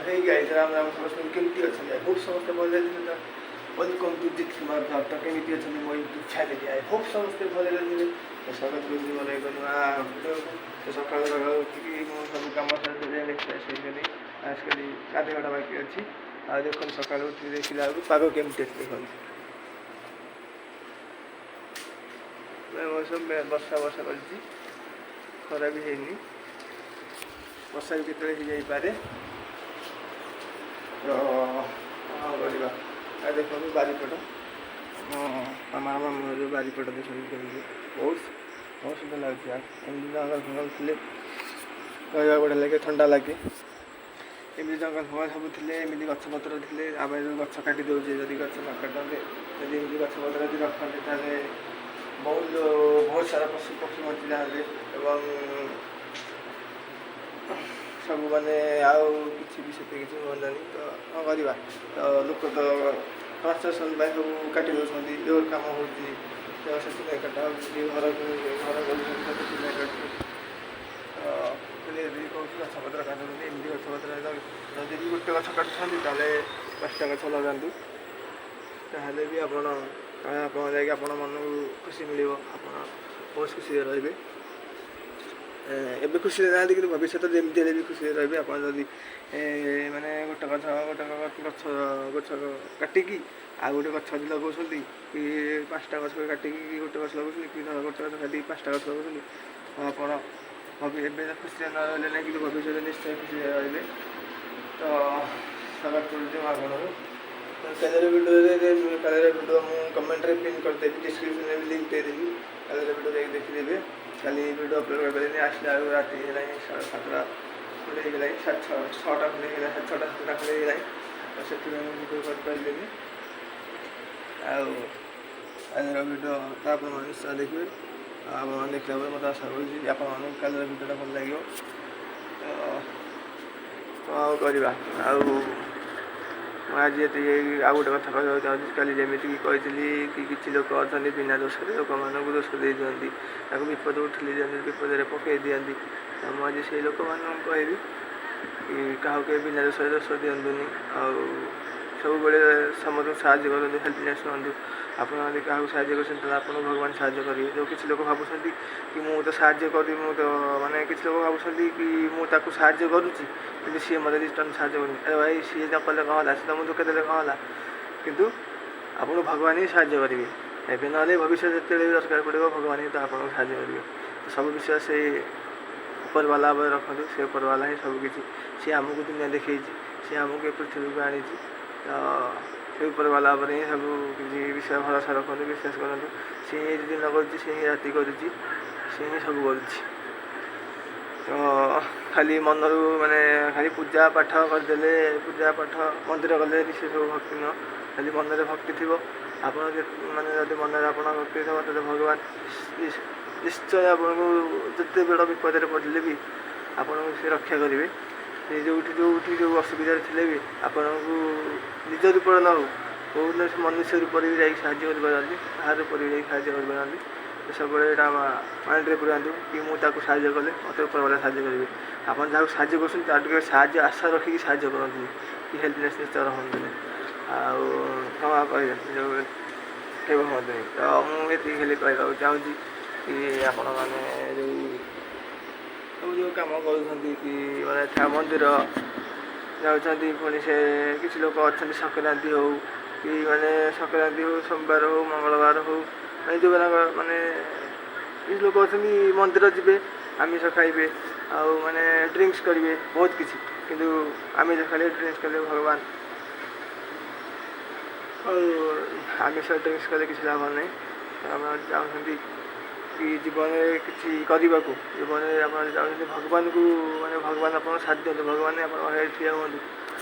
ହେ guys, Ram Ram. ସମସ୍ତଙ୍କୁ କେମିତି ଅଛନ୍ତି? I Hope ସମସ୍ତେ ଭଲରେ ଥିବେ। ତ welcome to Jeet Kumar vlog. ତ କେମିତି ଅଛନ୍ତି ମୋ ୟୁଟ୍ୟୁବ୍ ଫ୍ୟାମିଲି? I Hope ସମସ୍ତେ ଭଲରେ ଥିବେ। ତ ସ୍ୱାଗତ କରୁଛି ମୋର ଏକ ନୂଆ ଭିଡ଼ିଓକୁ। ତ ସକାଳୁ ସକାଳୁ ଉଠିକି ମୁଁ ସବୁ କାମ ସାରିଦେଲି, ଫ୍ରେଶ୍ ହେଇଗଲି। ଆଜିକାଲି ଗାଧୋଇବାଟା ବାକି ଅଛି। ଆଉ ଦେଖନ୍ତୁ, ସକାଳୁ ଉଠିକି ଦେଖିଲା ବେଳକୁ ପାଗ କେମିତି ଅଛି ଦେଖନ୍ତୁ। ସବୁ ବର୍ଷା ବର୍ଷା କରିଛି, ଖରା ବି ହେଇନି, ବର୍ଷା ବି କେତେବେଳେ ହେଇଯାଇପାରେ। ତ କ'ଣ କରିବା? ଆଉ ଦେଖନ୍ତୁ ବାରିପଟ, ଆମର ମାମୁଁ ଘର ବାରିପଟ ଦେଖନ୍ତୁ କେମିତି, ବହୁତ ବହୁତ ସୁନ୍ଦର ଲାଗୁଛି। ଆଉ ଏମିତି ଜଙ୍ଗଲ ଫଙ୍ଗଲ ଥିଲେ ରହିବାକୁ ବଢ଼ିଆ ଲାଗେ, ଥଣ୍ଡା ଲାଗେ। ଏମିତି ଜଙ୍ଗଲ ଫଙ୍ଗଲ ସବୁ ଥିଲେ, ଏମିତି ଗଛପତ୍ର ଥିଲେ, ଆମେ ଯେଉଁ ଗଛ କାଟି ଦେଉଛେ, ଯଦି ଗଛ ନ କାଟନ୍ତେ, ଯଦି ଏମିତି ଗଛପତ୍ର ଯଦି ରଖନ୍ତେ, ତାହେଲେ ବହୁତ ବହୁତ ସାରା ପଶୁ ପକ୍ଷୀ ବଞ୍ଚିଯାଆନ୍ତେ ଏବଂ ସବୁ ମାନେ ଆଉ କିଛି ବି ସେତେ କିଛି ହୁଅନ୍ତାନି। ତ କ'ଣ କରିବା? ତ ଲୋକ ତ କନଷ୍ଟ୍ରକ୍ସନ୍ ପାଇଁ ସବୁ କାଟି ଦେଉଛନ୍ତି। ରୋଡ଼ କାମ ହେଉଛି ତ ସେଥିପାଇଁ କଟା ହେଉଛି, ଘର ଘର କରୁଛନ୍ତି ତ ସେଥିପାଇଁ କାଟୁଛନ୍ତି। ତ ହେଲେ ବି କହୁଛି, ଗଛପତ୍ର କାଟୁଛନ୍ତି, ଏମିତି ଗଛପତ୍ର ଯଦି ବି ଗୋଟେ ଗଛ କାଟୁଛନ୍ତି, ତାହେଲେ 5ଟା ଗଛ ଲଗାନ୍ତୁ। ତାହେଲେ ବି ଆପଣ ଯାଇକି ଆପଣ ମନକୁ ଖୁସି ମିଳିବ, ଆପଣ ବହୁତ ଖୁସିରେ ରହିବେ। ଏବେ ଖୁସିରେ ନାହାନ୍ତି, କିନ୍ତୁ ଭବିଷ୍ୟତରେ ଯେମିତି ହେଲେ ବି ଖୁସିରେ ରହିବେ। ଆପଣ ଯଦି ମାନେ ଗୋଟେ ଗଛ ଗଛ କାଟିକି ଆଉ ଗୋଟେ ଗଛ ଯଦି ଲଗାଉଛନ୍ତି, କି 5ଟା ଗଛ କାଟିକି ଗୋଟେ ଗଛ ଲଗାଉଛନ୍ତି, କି ଗୋଟେ ଗଛ କାଟିକି 5ଟା ଗଛ ଲଗାଉଛନ୍ତି, ତ ଆପଣ ଏବେ ତ ଖୁସିରେ ନ ରହିଲେ ନାହିଁ, କିନ୍ତୁ ଭବିଷ୍ୟତରେ ନିଶ୍ଚୟ ଖୁସିରେ ରହିବେ। ତ ସ୍ୱାଗତ କରୁଛି ମୁଁ ଆପଣଙ୍କୁ। କାଲିର ଭିଡ଼ିଓରେ, କାଲିର ଭିଡ଼ିଓ ମୁଁ କମେଣ୍ଟରେ ପିନ୍ କରିଦେବି, ଡିସ୍କ୍ରିପ୍ସନ୍ରେ ବି ଲିଙ୍କ୍ ଦେଇଦେବି। କାଲିର ଭିଡ଼ିଓ ଯାଇକି ଦେଖିଦେବେ। କାଲି ଭିଡ଼ିଓ ଅପଲୋଡ଼ କରିପାରିଲିନି, ଆସିଲା ବେଳକୁ ରାତି ହେଇଗଲାଣି, 7:30 ଖଣ୍ଡେ ହେଇଗଲାଣି, 6:30, 6ଟା ଖଣ୍ଡେ ହେଇଗଲା, 6:30, 7ଟା ଖଣ୍ଡେ ହେଇଗଲାଣି। ତ ସେଥିପାଇଁ ମୁଁ ଭିଡ଼ିଓ କରିପାରିଲିନି। ଆଉ କାଲିର ଭିଡ଼ିଓ ତ ଆପଣମାନେ ନିଶ୍ଚୟ ଦେଖିବେ। ଆଉ ଆପଣମାନେ ଦେଖିଲା ପରେ ମୋତେ ଆଶା କରୁଛି ଆପଣମାନଙ୍କୁ କାଲିର ଭିଡ଼ିଓଟା ଭଲ ଲାଗିବ। ତ କ'ଣ ଆଉ କରିବା? ଆଉ ମୁଁ ଆଜି ଏତିକି। ଆଉ ଗୋଟେ କଥା କହିବାକୁ ଚାହୁଁଛି। କାଲି ଯେମିତିକି କହିଥିଲି କି କିଛି ଲୋକ ଅଛନ୍ତି, ବିନା ଦୋଷରେ ଲୋକମାନଙ୍କୁ ଦୋଷ ଦେଇ ଦିଅନ୍ତି, ତାକୁ ବିପଦକୁ ଠେଲି ଦିଅନ୍ତି, ବିପଦରେ ପକାଇ ଦିଅନ୍ତି। ତ ମୁଁ ଆଜି ସେଇ ଲୋକମାନଙ୍କୁ କହିବି କି କାହାକୁ କେବେ ବିନା ଦୋଷରେ ଦୋଷ ଦିଅନ୍ତୁନି ଆଉ ସବୁବେଳେ ସମସ୍ତଙ୍କୁ ସାହାଯ୍ୟ କରନ୍ତୁ, ହେଲ୍ପନେସ୍ ହୁଅନ୍ତୁ। ଆପଣ ଯଦି କାହାକୁ ସାହାଯ୍ୟ କରୁଛନ୍ତି, ତାହେଲେ ଆପଣଙ୍କୁ ଭଗବାନ ସାହାଯ୍ୟ କରିବେ। ଯେଉଁ କିଛି ଲୋକ ଭାବୁଛନ୍ତି କି ମୁଁ ତ ସାହାଯ୍ୟ କରିବି, ମୁଁ ତ ମାନେ କିଛି ଲୋକ ଭାବୁଛନ୍ତି କି ମୁଁ ତାକୁ ସାହାଯ୍ୟ କରୁଛି, କିନ୍ତୁ ସିଏ ମୋତେ ରିଟର୍ନ ସାହାଯ୍ୟ କରୁନି। ଆରେ ଭାଇ, ସିଏ ନ କଲେ କ'ଣ ହେଲା? ସେ ତୁମକୁ ଧୋକା ଦେଲେ କ'ଣ ହେଲା? କିନ୍ତୁ ଆପଣଙ୍କୁ ଭଗବାନ ହିଁ ସାହାଯ୍ୟ କରିବେ। ଏବେ ନହେଲେ ଭବିଷ୍ୟତ ଯେତେବେଳେ ବି ଦରକାର ପଡ଼ିବ, ଭଗବାନ ହିଁ ତ ଆପଣଙ୍କୁ ସାହାଯ୍ୟ କରିବେ। ତ ସବୁ ବିଷୟ ସେଇ ଉପରବାଲା ଉପରେ ରଖନ୍ତୁ। ସେ ଉପରବାଲା ହିଁ ସବୁକିଛି। ସିଏ ଆମକୁ ଦୁନିଆ ଦେଖେଇଛି, ସିଏ ଆମକୁ ଏ ପୃଥିବୀକୁ ଆଣିଛି। ତ ସେ ଉପରବାଲା ଉପରେ ହିଁ ସବୁ କିଛି ବିଷୟ ଭରସା ରଖନ୍ତୁ, ବିଶ୍ୱାସ କରନ୍ତୁ। ସିଏ ହିଁ ଦିନ କରୁଛି, ସିଏ ହିଁ ରାତି କରୁଛି, ସିଏ ହିଁ ସବୁ କରୁଛି। ତ ଖାଲି ମନରୁ ମାନେ ଖାଲି ପୂଜା ପାଠ କରିଦେଲେ, ପୂଜା ପାଠ ମନ୍ଦିର ଗଲେ ସେ ସବୁ ଭକ୍ତି ନୁହଁ। ଖାଲି ମନରେ ଭକ୍ତି ଥିବ, ଆପଣ ମାନେ ଯଦି ମନରେ ଆପଣ ଭକ୍ତି ଥିବ, ତାହେଲେ ଭଗବାନ ନିଶ୍ଚୟ ଆପଣଙ୍କୁ ଯେତେ ବଡ଼ ବିପଦରେ ପଡ଼ିଲେ ବି ଆପଣଙ୍କୁ ସେ ରକ୍ଷା କରିବେ। ସେ ଯେଉଁଠି ଯେଉଁଠି ଯେଉଁ ଅସୁବିଧାରେ ଥିଲେ ବି ଆପଣଙ୍କୁ ନିଜ ରୂପରେ ନ ହଉ, କୌଣସି ମନୁଷ୍ୟ ରୂପରେ ବି ଯାଇକି ସାହାଯ୍ୟ କରିପାରନ୍ତି, କାହା ରୂପରେ ବି ଯାଇକି ସାହାଯ୍ୟ କରିପାରନ୍ତି। ତ ସବୁବେଳେ ଏଇଟା ମାଇଣ୍ଡରେ ପୁରାନ୍ତୁ କି ମୁଁ ତାକୁ ସାହାଯ୍ୟ କଲେ ମୋତେ ଉପରବାଲା ସାହାଯ୍ୟ କରିବେ। ଆପଣ ଯାହାକୁ ସାହାଯ୍ୟ କରୁଛନ୍ତି, ତାଠୁ କେବେ ସାହାଯ୍ୟ ଆଶା ରଖିକି ସାହାଯ୍ୟ କରନ୍ତୁନି କି ହେଲ୍ପଲେସ୍ ରହନ୍ତୁନି। ଆଉ କ'ଣ ଆଉ କହିବେ? ଯେଉଁ କେବେ ହୁଅନ୍ତୁନି। ତ ମୁଁ ଏତିକି ଖାଲି କହିବାକୁ ଚାହୁଁଛି କି ଆପଣମାନେ ଯେଉଁ ସବୁ ଯେଉଁ କାମ କରୁଛନ୍ତି କି ମାନେ ମନ୍ଦିର ଯାଉଛନ୍ତି, ପୁଣି ସେ କିଛି ଲୋକ ଅଛନ୍ତି, ସଂକ୍ରାନ୍ତି ହଉ କି ମାନେ ସଂକ୍ରାନ୍ତି ହଉ, ସୋମବାର ହଉ, ମଙ୍ଗଳବାର ହଉ, ମାନେ ଯେଉଁମାନଙ୍କ ମାନେ କିଛି ଲୋକ ଅଛନ୍ତି, ମନ୍ଦିର ଯିବେ, ଆମିଷ ଖାଇବେ ଆଉ ମାନେ ଡ୍ରିଙ୍କସ୍ କରିବେ, ବହୁତ କିଛି। କିନ୍ତୁ ଆମିଷ ଖାଇଲେ, ଡ୍ରିଙ୍କସ୍ କଲେ ଭଗବାନ ଆଉ ଆମିଷ ଡ୍ରିଙ୍କସ୍ କଲେ କିଛି ଲାଭ ନାହିଁ। ଆପଣ ଚାହୁଁଛନ୍ତି କି ଜୀବନରେ କିଛି କରିବାକୁ, ଜୀବନରେ ଆପଣ ଚାହୁଁଛନ୍ତି ଭଗବାନଙ୍କୁ ମାନେ ଭଗବାନ ଆପଣଙ୍କୁ ସାଥ ଦିଅନ୍ତୁ, ଭଗବାନ ଆପଣଙ୍କ ପାଖରେ ଠିଆ ହୁଅନ୍ତୁ,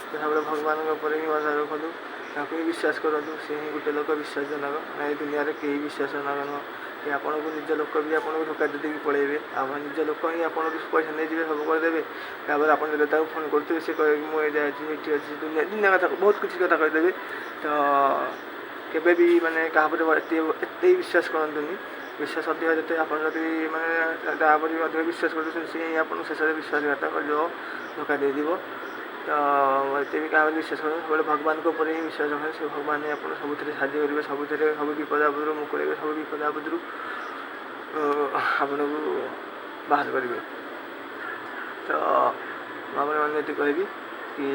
ତ ସବୁବେଳେ ଭଗବାନଙ୍କ ଉପରେ ହିଁ ଭରସା ରଖନ୍ତୁ, ତାକୁ ହିଁ ବିଶ୍ୱାସ କରନ୍ତୁ। ସେ ହିଁ ଗୋଟେ ଲୋକ ବିଶ୍ୱାସଜନକ। ମାନେ ଏ ଦୁନିଆରେ କେହି ବିଶ୍ୱାସଜନକ ନୁହଁ କି ଆପଣଙ୍କୁ ନିଜ ଲୋକ ବି ଆପଣଙ୍କୁ ଧୋକା ଦେଇକି ପଳେଇବେ। ଆପଣ ନିଜ ଲୋକ ହିଁ ଆପଣଙ୍କୁ ପଇସା ନେଇଯିବେ, ସବୁ କରିଦେବେ। ତାପରେ ଆପଣ ଯେତେବେଳେ ତାକୁ ଫୋନ୍ କରୁଥିବେ, ସେ କହିବେ କି ମୁଁ ଏଇଟା ଅଛି, ଏଇଠି ଅଛି, ଦୁନିଆ ଦୁନିଆ କଥା, ବହୁତ କିଛି କଥା କହିଦେବେ। ତ କେବେ ବି ମାନେ କାହା ଉପରେ ଏତେ ଏତେ ବିଶ୍ୱାସ କରନ୍ତୁନି। ବିଶ୍ୱାସ ଅଧିକ ଯେତେ ଆପଣ ଯଦି ମାନେ ଯାହା ଉପରେ ବି ଅଧିକ ବିଶ୍ୱାସ କରୁଛନ୍ତି, ସିଏ ହିଁ ଆପଣଙ୍କୁ ଶେଷରେ ବିଶ୍ୱାସଘାତ କରିଦେବ, ଧୋକା ଦେଇଯିବ। ତ ଏତେ ବି କାହା ଉପରେ ବିଶ୍ୱାସ କରନ୍ତୁ, ସବୁବେଳେ ଭଗବାନଙ୍କ ଉପରେ ହିଁ ବିଶ୍ୱାସ ରଖନ୍ତୁ। ସେ ଭଗବାନ ହିଁ ଆପଣ ସବୁଥିରେ ସାହାଯ୍ୟ କରିବେ, ସବୁଥିରେ, ସବୁ ବିପଦ ଆପଦରୁ ମୁକୁଳେଇବେ, ସବୁ ବିପଦ ଆପଦରୁ ଆପଣଙ୍କୁ ବାହାର କରିବେ। ତ ମୁଁ ଆପଣମାନଙ୍କୁ ଏତିକି କହିବି କି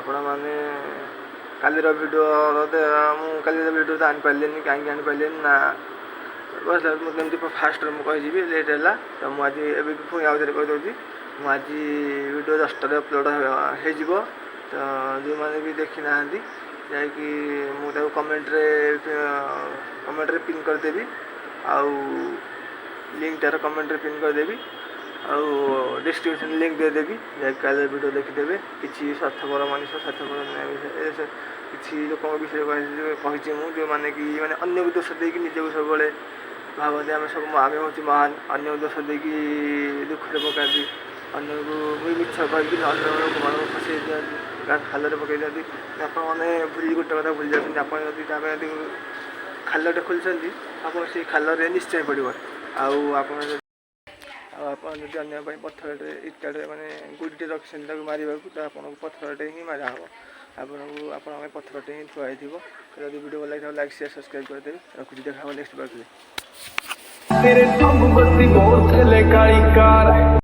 ଆପଣମାନେ କାଲିର ଭିଡ଼ିଓ, ମୁଁ କାଲିର ଭିଡ଼ିଓ ତ ଆଣିପାରିଲିନି। କାହିଁକି ଆଣିପାରିଲିନି ନା, ବସ୍, ମୁଁ କେମିତି ଫାଷ୍ଟରେ ମୁଁ କହିଯିବି, ଲେଟ୍ ହେଲା। ତ ମୁଁ ଆଜି ଏବେ ବି ପୁଣି ଆଉ ଥରେ କହିଦେଉଛି, ମୁଁ ଆଜି ଭିଡ଼ିଓ 10ଟାରେ ଅପଲୋଡ଼ ହେଇଯିବ। ତ ଯେଉଁମାନେ ବି ଦେଖିନାହାନ୍ତି, ଯାଇକି ମୁଁ ତାକୁ କମେଣ୍ଟରେ ପିନ୍ କରିଦେବି, ଆଉ ଲିଙ୍କଟାର କମେଣ୍ଟରେ ପିନ୍ କରିଦେବି, ଆଉ ଡିସ୍କ୍ରିପ୍ସନ୍ ଲିଙ୍କ୍ ଦେଇଦେବି। ଯାଇକି କାଲି ଭିଡ଼ିଓ ଦେଖିଦେବେ। କିଛି ସ୍ୱାର୍ଥପର ମଣିଷ, ସ୍ୱାର୍ଥପର କିଛି ଲୋକଙ୍କ ବିଷୟରେ କହିଛି ମୁଁ, ଯେଉଁମାନେ କି ମାନେ ଅନ୍ୟକୁ ଦୋଷ ଦେଇକି ନିଜକୁ ସବୁବେଳେ ଭାବନ୍ତି ଆମେ ସବୁ, ଆମେ ହେଉଛି ମହାନ। ଅନ୍ୟକୁ ଦୋଷ ଦେଇକି ଦୁଃଖରେ ପକାନ୍ତି, ଅନ୍ୟକୁ ବି ମିଛ କହିକି ଅନ୍ୟ ଲୋକମାନଙ୍କୁ ଫସେଇ ଦିଅନ୍ତି, ଖାଲରେ ପକାଇ ଦିଅନ୍ତି। ଆପଣମାନେ ଗୋଟେ କଥା ଭୁଲି ଯାଉଛନ୍ତି। ଆପଣ ଯଦି ତା ପାଇଁ ଯଦି ଖାଲଟେ ଖୋଲିଛନ୍ତି, ଆପଣ ସେଇ ଖାଲରେ ନିଶ୍ଚୟ ପଡ଼ିବ। ଆଉ ଆପଣ ଯଦି ଅନ୍ୟ ପାଇଁ ପଥରଟେ, ଇଟାଟେ, ମାନେ ଗୁଡ଼ିଟେ ରଖିଛନ୍ତି ତାକୁ ମାରିବାକୁ, ତ ଆପଣଙ୍କୁ ପଥରଟେ ହିଁ ମାରା ହେବ। ଆପଣଙ୍କୁ, ଆପଣଙ୍କ ପାଇଁ ପଥରଟେ ହିଁ ଥୁଆ ହେଇଥିବ। ଯଦି ଭିଡ଼ିଓ ଭଲ ଲାଗିଥିବ, ଲାଇକ୍, ସେୟାର, ସବସ୍କ୍ରାଇବ୍ କରିଦେବେ। ରଖୁଛି, ଦେଖା ହେବ ନେକ୍ସଟ ବ୍ଲଗ୍ରେ। ਤੇਰੇ ਥੰਬ ਬੱਤੀ ਬੋਰ ਥੱਲੇ ਕਾਲੀ ਕਾਰ।